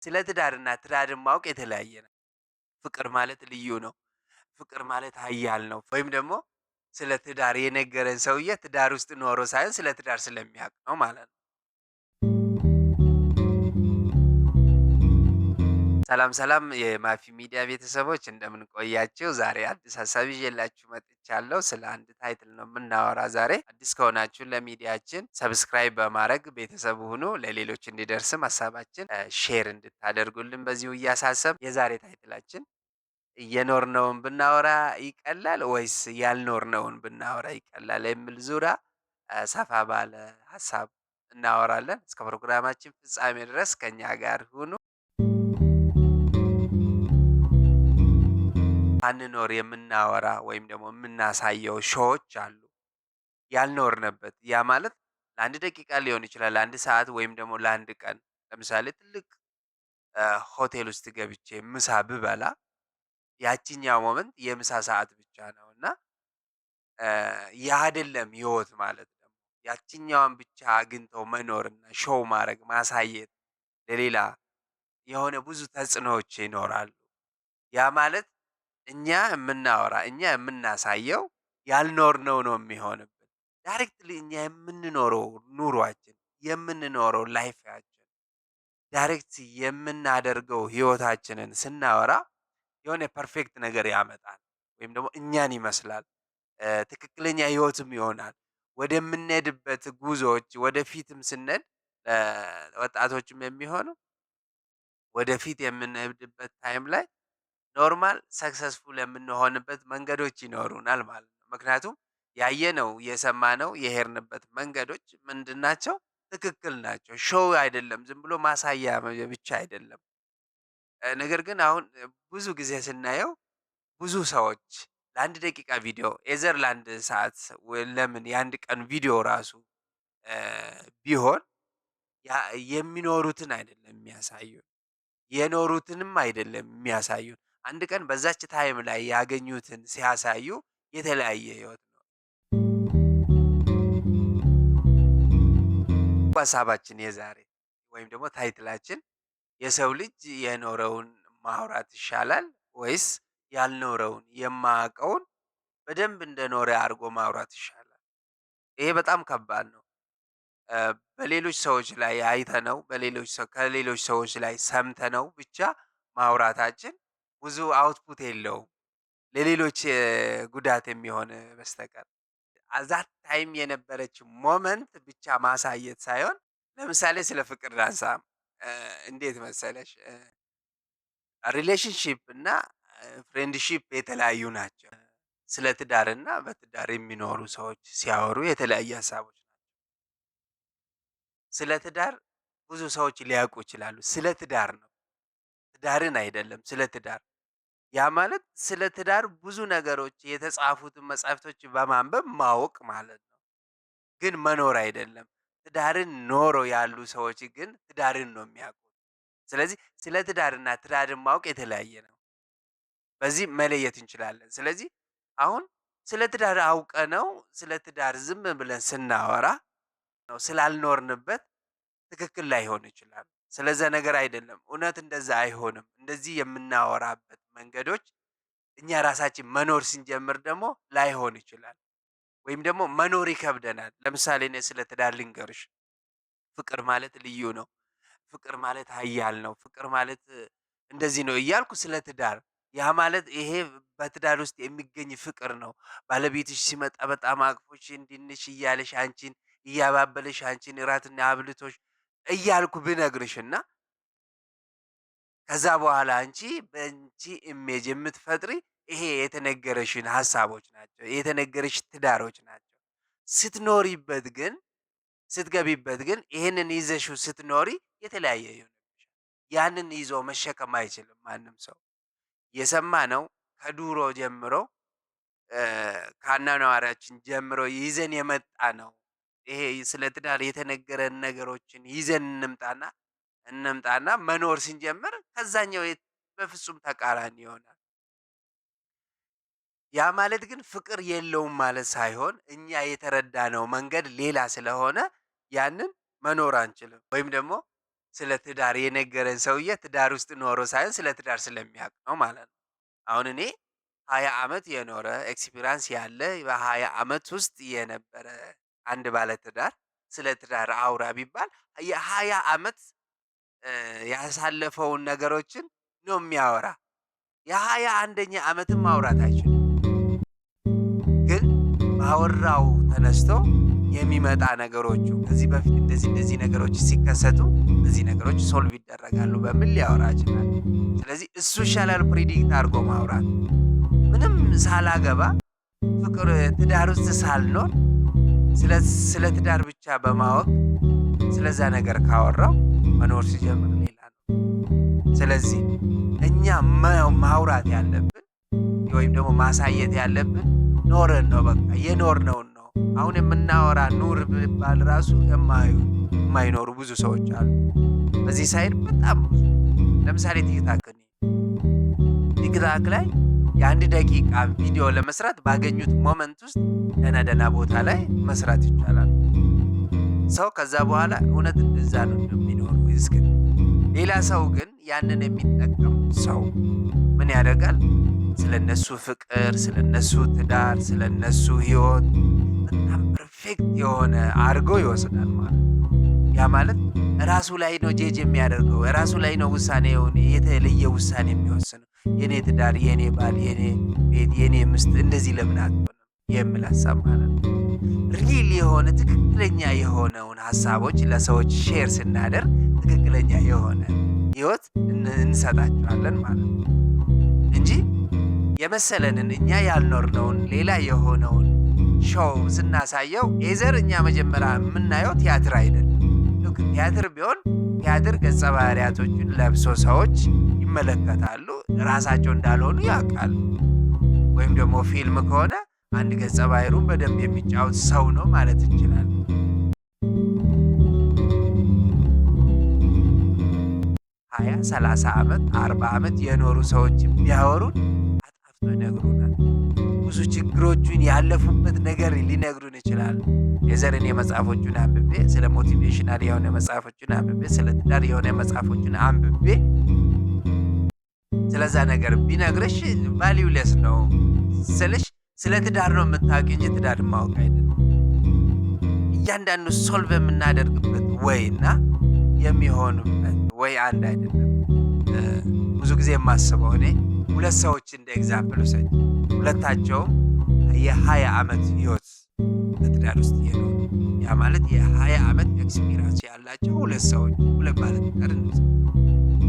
ስለ ትዳርና ትዳርን ማወቅ የተለያየ ነው። ፍቅር ማለት ልዩ ነው። ፍቅር ማለት ኃያል ነው። ወይም ደግሞ ስለ ትዳር የነገረን ሰውዬ ትዳር ውስጥ ኖሮ ሳይሆን ስለ ትዳር ስለሚያውቅ ነው ማለት ነው። ሰላም ሰላም የማፊ ሚዲያ ቤተሰቦች፣ እንደምን ቆያችሁ? ዛሬ አዲስ ሀሳብ ይዤላችሁ መጥቻለሁ። ስለ አንድ title ነው የምናወራ ዛሬ። አዲስ ከሆናችሁ ለሚዲያችን subscribe በማድረግ ቤተሰብ ሁኑ። ለሌሎች እንዲደርስም ሀሳባችን share እንድታደርጉልን በዚሁ እያሳሰብ፣ የዛሬ title ኣችን የኖርነውን ብናወራ ይቀላል ወይስ ያልኖርነውን ብናወራ ይቀላል የሚል ዙሪያ ሰፋ ባለ ሀሳብ እናወራለን። እስከ ፕሮግራማችን ፍጻሜ ድረስ ከኛ ጋር ሁኑ። ሳንኖር የምናወራ ወይም ደግሞ የምናሳየው show ዎች አሉ። ያልኖርንበት፣ ያ ማለት ለአንድ ደቂቃ ሊሆን ይችላል፣ ለአንድ ሰዓት ወይም ደግሞ ለአንድ ቀን። ለምሳሌ ትልቅ ሆቴል ውስጥ ገብቼ ምሳ ብበላ ያቺኛው moment የምሳ ሰዓት ብቻ ነው እና ያ አይደለም ህይወት ማለት። ደግሞ ያቺኛዋን ብቻ አግኝተው መኖርና show ማድረግ፣ ማሳየት ለሌላ የሆነ ብዙ ተጽዕኖዎች ይኖራሉ። ያ ማለት እኛ የምናወራ፣ እኛ የምናሳየው ያልኖርነው ነው የሚሆንብን። Directly እኛ የምንኖረው ኑሯችን፣ የምንኖረው life ኣችን፣ direct የምናደርገው ህይወታችንን ስናወራ የሆነ perfect ነገር ያመጣል ወይም ደግሞ እኛን ይመስላል፣ ትክክለኛ ህይወትም ይሆናል። ወደምንሄድበት ጉዞዎች ወደፊትም ስንሄድ፣ ወጣቶችም የሚሆኑ ወደፊት የምንሄድበት time ላይ normal successful የምንሆንበት መንገዶች ይኖሩናል ማለት ነው። ምክንያቱም ያየነው፣ የሰማነው፣ የሄድንበት መንገዶች ምንድን ናቸው? ትክክል ናቸው። Show አይደለም፣ ዝም ብሎ ማሳያ ብቻ አይደለም። ነገር ግን አሁን ብዙ ጊዜ ስናየው ብዙ ሰዎች ለአንድ ደቂቃ ቪዲዮ፣ either ለአንድ ሰዓት፣ ለምን የአንድ ቀን ቪዲዮ ራሱ ቢሆን የሚኖሩትን አይደለም የሚያሳዩን፣ የኖሩትንም አይደለም የሚያሳዩን። አንድ ቀን በዛች time ላይ ያገኙትን ሲያሳዩ የተለያየ ህይወት ነው። ሀሳባችን የዛሬ ወይም ደግሞ title ኣችን የሰው ልጅ የኖረውን ማውራት ይሻላል ወይስ ያልኖረውን፣ የማያውቀውን በደንብ እንደኖረ አድርጎ ማውራት ይሻላል? ይሄ በጣም ከባድ ነው። በሌሎች ሰዎች ላይ አይተነው፣ በሌሎች ከሌሎች ሰዎች ላይ ሰምተነው ብቻ ማውራታችን ብዙ output የለውም ለሌሎች ጉዳት የሚሆን በስተቀር። At that time የነበረች moment ብቻ ማሳየት ሳይሆን፣ ለምሳሌ ስለ ፍቅር ላንሳ። እንዴት መሰለሽ፣ relationship እና friendship የተለያዩ ናቸው። ስለ ትዳርና በትዳር የሚኖሩ ሰዎች ሲያወሩ የተለያዩ ሀሳቦች ናቸው። ስለ ትዳር ብዙ ሰዎች ሊያውቁ ይችላሉ። ስለ ትዳር ነው፣ ትዳርን አይደለም፣ ስለ ትዳር። ያ ማለት ስለ ትዳር ብዙ ነገሮች የተጻፉትን መጽሐፍቶች በማንበብ ማወቅ ማለት ነው። ግን መኖር አይደለም። ትዳርን ኖሮ ያሉ ሰዎች ግን ትዳርን ነው የሚያውቁት። ስለዚህ ስለ ትዳርና ትዳርን ማወቅ የተለያየ ነው። በዚህ መለየት እንችላለን። ስለዚህ አሁን ስለ ትዳር አውቀነው ስለ ትዳር ዝም ብለን ስናወራ ነው ስላልኖርንበት ትክክል ላይሆን ይችላል። ስለዛ ነገር አይደለም። እውነት እንደዛ አይሆንም። እንደዚህ የምናወራበት መንገዶች እኛ ራሳችን መኖር ስንጀምር ደግሞ ላይሆን ይችላል። ወይም ደግሞ መኖር ይከብደናል። ለምሳሌ እኔ ስለ ትዳር ልንገርሽ። ፍቅር ማለት ልዩ ነው። ፍቅር ማለት ኃያል ነው። ፍቅር ማለት እንደዚህ ነው እያልኩ ስለ ትዳር፣ ያ ማለት ይሄ በትዳር ውስጥ የሚገኝ ፍቅር ነው። ባለቤትሽ ሲመጣ በጣም አቅፎሽ እንዲንሽ እያለሽ፣ አንቺን እያባበለሽ፣ አንቺን እራትና አብልቶሽ እያልኩ ብነግርሽና ከዛ በኋላ አንቺ በአንቺ image የምትፈጥሪ ይሄ የተነገረሽን ሀሳቦች ናቸው፣ የተነገረሽ ትዳሮች ናቸው። ስትኖሪበት ግን፣ ስትገቢበት ግን፣ ይሄንን ይዘሽው ስትኖሪ የተለያየ ይሆንብሻል። ያንን ይዞ መሸከም አይችልም ማንም ሰው። የሰማነው ከዱሮ ጀምሮ፣ ከአኗኗራችን ጀምሮ ይዘን የመጣ ነው። ይሄ ስለ ትዳር የተነገረን ነገሮችን ይዘን እንምጣና እንምጣና መኖር ስንጀምር ከዛኛው በፍጹም ተቃራኒ ይሆናል። ያ ማለት ግን ፍቅር የለውም ማለት ሳይሆን እኛ የተረዳነው መንገድ ሌላ ስለሆነ ያንን መኖር አንችልም። ወይም ደግሞ ስለ ትዳር የነገረን ሰውዬ ትዳር ውስጥ ኖሮ ሳይሆን ስለ ትዳር ስለሚያውቅ ነው ማለት ነው። አሁን እኔ 20 አመት የኖረ፣ experience ያለ፣ በ20 አመት ውስጥ የነበረ አንድ ባለ ትዳር ስለ ትዳር አውራ ቢባል የ20 አመት ያሳለፈውን ነገሮችን ነው የሚያወራ። የ21ኛ አመትም ማውራት አይችልም። ግን ባወራው ተነስቶ የሚመጣ ነገሮቹ ከዚህ በፊት እንደዚህ እንደዚህ ነገሮች ሲከሰቱ እነዚህ ነገሮች solve ይደረጋሉ በሚል ሊያወራ ይችላል። ስለዚህ እሱ ይሻላል predict አድርጎ ማውራት። ምንም ሳላገባ፣ ፍቅር ትዳር ውስጥ ሳልኖር፣ ስለ ትዳር ብቻ በማወቅ ስለዛ ነገር ካወራው መኖር ሲጀምር ሌላ ነው። ስለዚህ እኛ ማውራት ያለብን ወይም ደግሞ ማሳየት ያለብን ኖረን ነው። በቃ የኖርነውን ነው። አሁን የምናወራ ኑር ቢባል ራሱ የማይኖሩ ብዙ ሰዎች አሉ። በዚህ side በጣም ብዙ። ለምሳሌ TikTok ላይ የ1 ደቂቃ ቪዲዮ ለመስራት ባገኙት moment ውስጥ ደህና ደህና ቦታ ላይ መስራት ይቻላል። ሰው ከዛ በኋላ እውነት እንደዛ ነው እንደሚኖሩ እስክ ሌላ ሰው ግን ያንን የሚጠቀም ሰው ምን ያደርጋል? ስለ እነሱ ፍቅር፣ ስለ እነሱ ትዳር፣ ስለ እነሱ ህይወት በጣም perfect የሆነ አድርጎ ይወስዳል ማለት ነው። ያ ማለት ራሱ ላይ ነው judge የሚያደርገው፣ ራሱ ላይ ነው ውሳኔውን የተለየ ውሳኔ የሚወስነው። የኔ ትዳር፣ የኔ ባል፣ የኔ ቤት፣ የኔ ሚስት እንደዚህ ለምን አትሆንም የሚል ሀሳብ ማለት ነው። Real የሆነ፣ ትክክለኛ የሆነውን ሀሳቦች ለሰዎች share ስናደርግ ትክክለኛ የሆነ ህይወት እንሰጣቸዋለን ማለት ነው እንጂ የመሰለንን፣ እኛ ያልኖርነውን ሌላ የሆነውን show ስናሳየው either እኛ መጀመሪያ የምናየው ቲያትር አይደለም። ልክ ቲያትር ቢሆን ቲያትር ገጸ ባህሪያቶቹን ለብሶ ሰዎች ይመለከታሉ፣ ራሳቸው እንዳልሆኑ ያውቃሉ። ወይም ደግሞ ፊልም ከሆነ አንድ ገጸ ባህሪውን በደንብ የሚጫወት ሰው ነው ማለት እንችላለን። 20፣ 30 ዓመት፣ 40 ዓመት የኖሩ ሰዎች ቢያወሩን አጣፍቶ ይነግሩናል። ብዙ ችግሮቹን ያለፉበት ነገር ሊነግሩን ይችላሉ። የዘርን የመጽሐፎቹን አንብቤ፣ ስለ motivational የሆነ መጽሐፎችን አንብቤ፣ ስለ ትዳር የሆነ መጽሐፎችን አንብቤ ስለዛ ነገር ቢነግርሽ valueless ነው ስልሽ ስለ ትዳር ነው የምታውቂ እንጂ ትዳር ማወቅ አይደለም። እያንዳንዱ solve የምናደርግበት way እና የሚሆንበት way አንድ አይደለም። ብዙ ጊዜ የማስበው እኔ ሁለት ሰዎች እንደ example ውሰጅ። ሁለታቸውም የ20 ዓመት ህይወት በትዳር ውስጥ የኖሩ፣ ያ ማለት የ20 ዓመት experience ያላቸው ሁለት ሰዎች፣ ሁለት ባለትዳር እንውሰድ።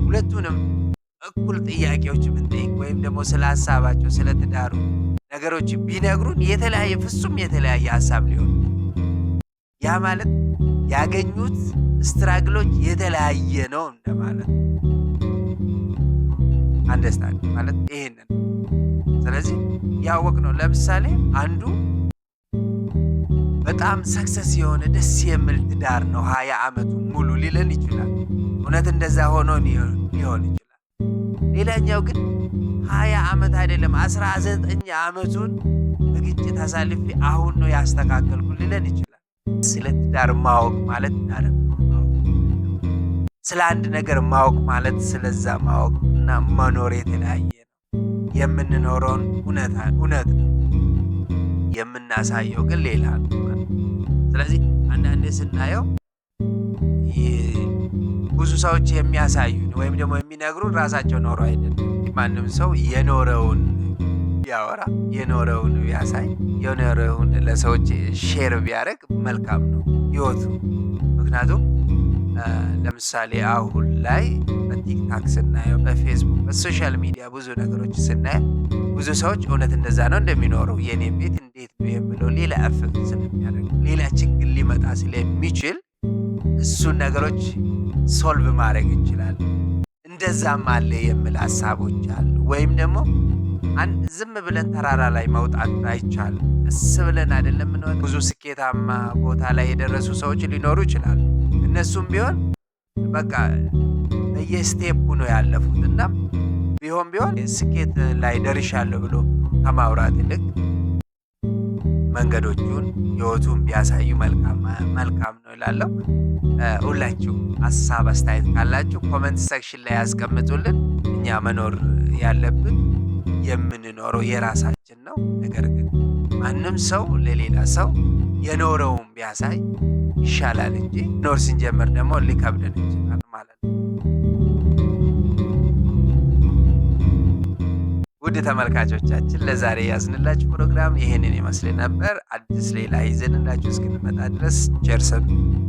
ሁለቱንም እኩል ጥያቄዎች ብንጠይቅ ወይም ደግሞ ስለ ሀሳባቸው ስለ ትዳሩ ነገሮች ቢነግሩን የተለያየ፣ ፍጹም የተለያየ ሀሳብ ሊሆን፣ ያ ማለት ያገኙት struggle ኦች የተለያየ ነው እንደማለት ነው። Understand ማለት ይሄንን። ስለዚህ ያወቅ ነው። ለምሳሌ አንዱ በጣም success የሆነ ደስ የሚል ትዳር ነው 20 ዓመቱ ሙሉ ሊለን ይችላል። እውነት እንደዛ ሆኖ ሊሆን ይችላል። ሌላኛው ግን 20 ዓመት አይደለም 19 ዓመቱን በግጭት አሳልፌ አሁን ነው ያስተካከልኩ ሊለን ይችላል። ስለ ትዳር ማወቅ ማለት ትዳር ማወቅ፣ ስለ አንድ ነገር ማወቅ ማለት ስለዛ ማወቅ እና መኖር የተለያየ ነው። የምንኖረውን እውነት ነው፣ የምናሳየው ግን ሌላ ነው። ስለዚህ አንዳንዴ ስናየው ብዙ ሰዎች የሚያሳዩን ወይም ደግሞ የሚነግሩን ራሳቸው ኖሮ አይደለም። ማንም ሰው የኖረውን ቢያወራ፣ የኖረውን ቢያሳይ፣ የኖረውን ለሰዎች share ቢያደርግ መልካም ነው ህይወቱ። ምክንያቱም ለምሳሌ አሁን ላይ በ TikTok ስናየው፣ በፌስቡክ፣ በ social media ብዙ ነገሮች ስናየው ብዙ ሰዎች እውነት እንደዛ ነው እንደሚኖረው፣ የኔ ቤት እንዴት ነው የሚለው ሌላ effect ስለሚያደርግ፣ ሌላ ችግር ሊመጣ ስለሚችል እሱን ነገሮች solve ማድረግ ይችላል። እንደዛም አለ የሚል ሀሳቦች አሉ። ወይም ደግሞ ዝም ብለን ተራራ ላይ መውጣት አይቻልም። ቀስ ብለን አይደለም። ብዙ ስኬታማ ቦታ ላይ የደረሱ ሰዎች ሊኖሩ ይችላሉ። እነሱም ቢሆን በቃ በየ step ኡ ነው ያለፉት እና ቢሆን ቢሆን ስኬት ላይ ደርሻለሁ ብሎ ከማውራት ይልቅ መንገዶቹን ህይወቱን ቢያሳዩ መልካም መልካም ነው እላለሁ። ሁላችሁ ሀሳብ አስተያየት ካላችሁ comment section ላይ ያስቀምጡልን። እኛ መኖር ያለብን የምንኖረው የራሳችን ነው። ነገር ግን ማንም ሰው ለሌላ ሰው የኖረውን ቢያሳይ ይሻላል እንጂ ኖር ስንጀምር ደግሞ ሊከብደን ይችላል ማለት ነው። ውድ ተመልካቾቻችን ለዛሬ ያዝንላችሁ ፕሮግራም ይህንን ይመስል ነበር። አዲስ ሌላ ይዘንላችሁ እስክንመጣ ድረስ ቸር ሰንብቱ።